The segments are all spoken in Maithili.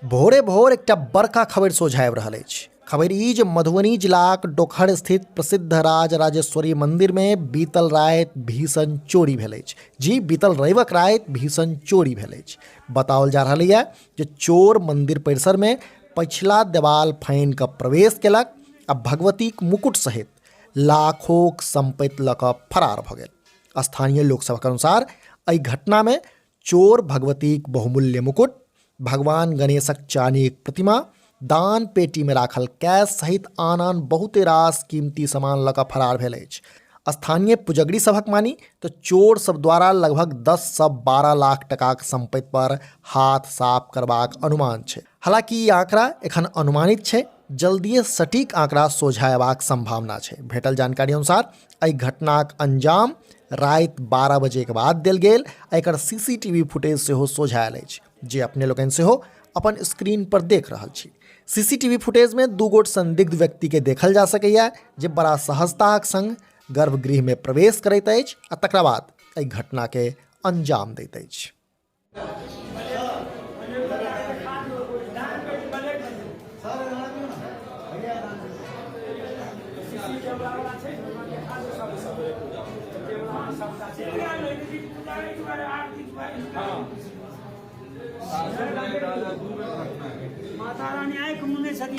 भोरे भोर एकटा बड़का खबरि सोझा आबि रहल अछि। खबरि ई जे मधुबनी जिलाक डोकहर स्थित प्रसिद्ध राज राजेश्वरी मंदिर में बीतल राति भीषण चोरी भेल अछि। जी, बीतल रविक राति भीषण चोरी भेल अछि। बताओल जा रहल यऽ जे चोर मंदिर परिसर में पछिला देवाल फानि कऽ प्रवेश केलक आ भगवतीक मुकुट सहित लाखोक सम्पत्ति लऽ कऽ फरार भऽ गेल। स्थानीय लोकसभक अनुसार एहि घटनामे चोर भगवतीक बहुमूल्य मुकुट, भगवान गणेशक चानीक प्रतिमा, दान पेटीमे राखल कैश सहित आन आन बहुते रास कीमती सामान लऽ कऽ फरार भेल अछि। स्थानीय पुजगरी सभक मानी तऽ चोर सब द्वारा लगभग 10 सँ 12 लाख टकाक सम्पत्ति पर हाथ साफ करबाक अनुमान छै। हालांकि ई आंकड़ा एखन अनुमानित छै, जल्दिए सटीक आंकड़ा सोझा अयबाक संभावना छै। भेटल जानकारी अनुसार एहि घटनाक अंजाम राति 12 बजे के बाद देल गेल आ एकर सीसीटीवी फुटेज सेहो सोझा आयल अछि, जे अपने लोकनि सेहो अपन स्क्रीन पर देख रहल छी। सीसीटीवी फुटेज में दू गोट संदिग्ध व्यक्ति के देखल जा सकैया जे बड़ा सहजताक संग गर्भगृह में प्रवेश करैत अछि आ तकरा बाद एहि घटना के अंजाम दैत अछि। माता रानी आँखि मुने छथिन।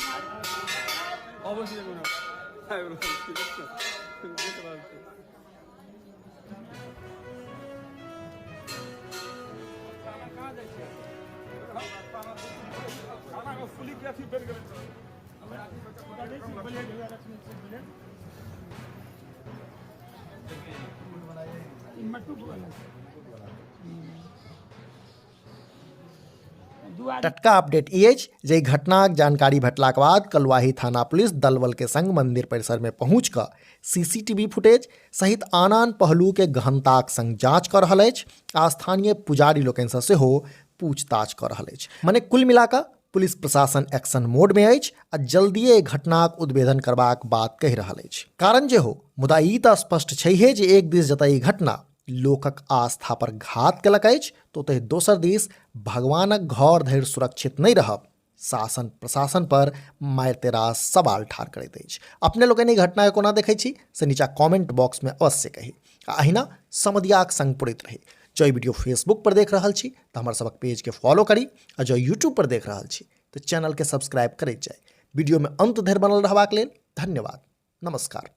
टटका अपडेट ई अछि जे एहि घटनाक जानकारी भेटलाक बाद कलुआही थाना पुलिस दलबल के संग मंदिर परिसर में पहुंच कऽ सीसीटीवी फुटेज सहित आन आन पहलू के गहनताक संग जांच कऽ रहल अछि आ स्थानीय पुजारी लोकनि सँ सेहो पूछताछ कऽ रहल अछि। मने कुल मिला कऽ पुलिस प्रशासन एक्शन मोड में अछि आ जल्दिए एहि घटनाक उद्भेदन करबाक बात कहि रहल अछि। कारण जे हो, मुदा ई तऽ स्पष्ट छैहे जे एक दिस जतय ई घटना लोकक आस्था पर घात केलक अछि तऽ ओतहि दोसर दिस भगवानक घर धरि सुरक्षित नहि रहब शासन प्रशासन पर मारिते रास सवाल ठाढ़ करैत अछि। अपने लोकनि एहि घटनाके कोना देखै छी से नीचा कमेंट बॉक्समे अवश्य कही आ अहिना समदियाक संग पुरैत रही। जँ ई वीडियो फेसबुक पर देख रहल छी तऽ हमर सबक पेजके फॉलो करी आ जँ यूट्यूब पर देख रहल छी तऽ चैनलके सब्सक्राइब करैत जाइ। वीडियोमे अंत धरि बनल रहबाक लेल धन्यवाद। नमस्कार।